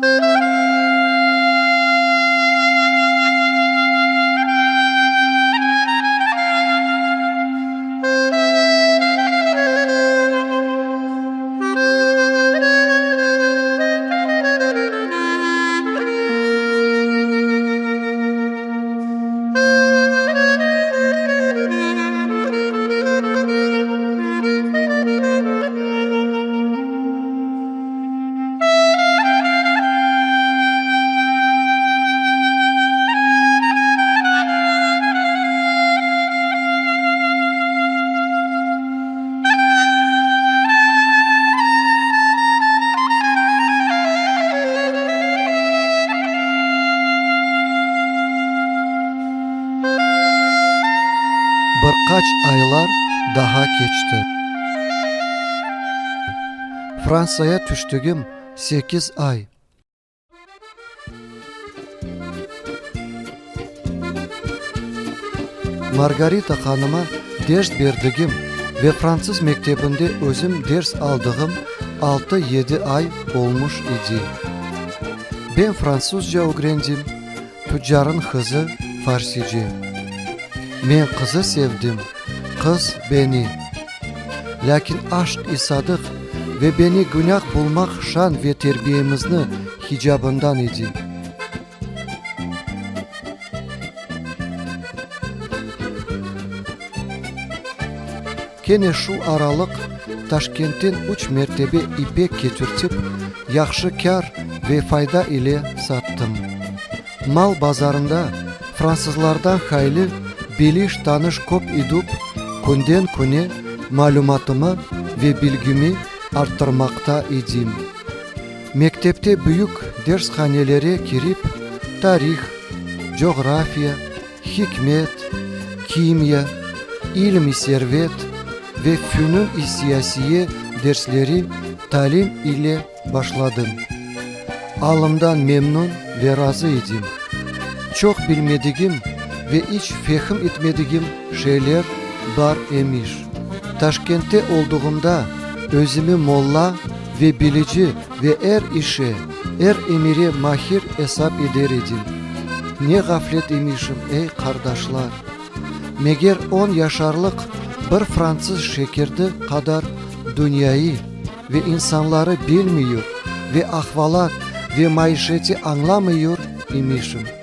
Bir qaç aylar daha keçti. Fransaya tüştügim sekiz ay. Margarita hanıma ders berdigim ve fransız mektebinde özüm ders aldığım altı-yedi ay olmuş idi. Ben fransızca ögrendim, tuccarın qızı farsice. Men qızı sevdim, qız beni. Lâkin aşq-i sadıq ve beni günâh bulmaq şan ve terbiyemizni hicabından idi. Kene şu aralıq Taşkentten üç mertebe ipek ketirtip, yahşı kâr ve fayda ile sattım. Mal bazarında fransızlardan hayli biliş-tanış köp idüp, künden-küne malümatımı ve bilgimi arttırmaqta idim. Mektepte büyük dershanelere kirip, tarih, coğrafiya, hikmet, kimya, ilm-i servet ve fünun-i siyasiye dersleri talim ile başladım. Alımdan memnun ve razı idim. Çoq bilmedigim ve iç fehim etmedigim şeyler bar emiş. Taşkentte olduğımda özümi molla ve bilici ve er işe, er emire mahir esap eder edim. Ne ğaflet emişim, ey, qardaşlar! Meger on yaşarlıq bir fransız şekirdi qadar dünyayı ve insanları bilmiyur ve ahvalat ve maişeti añlamıyur imişim.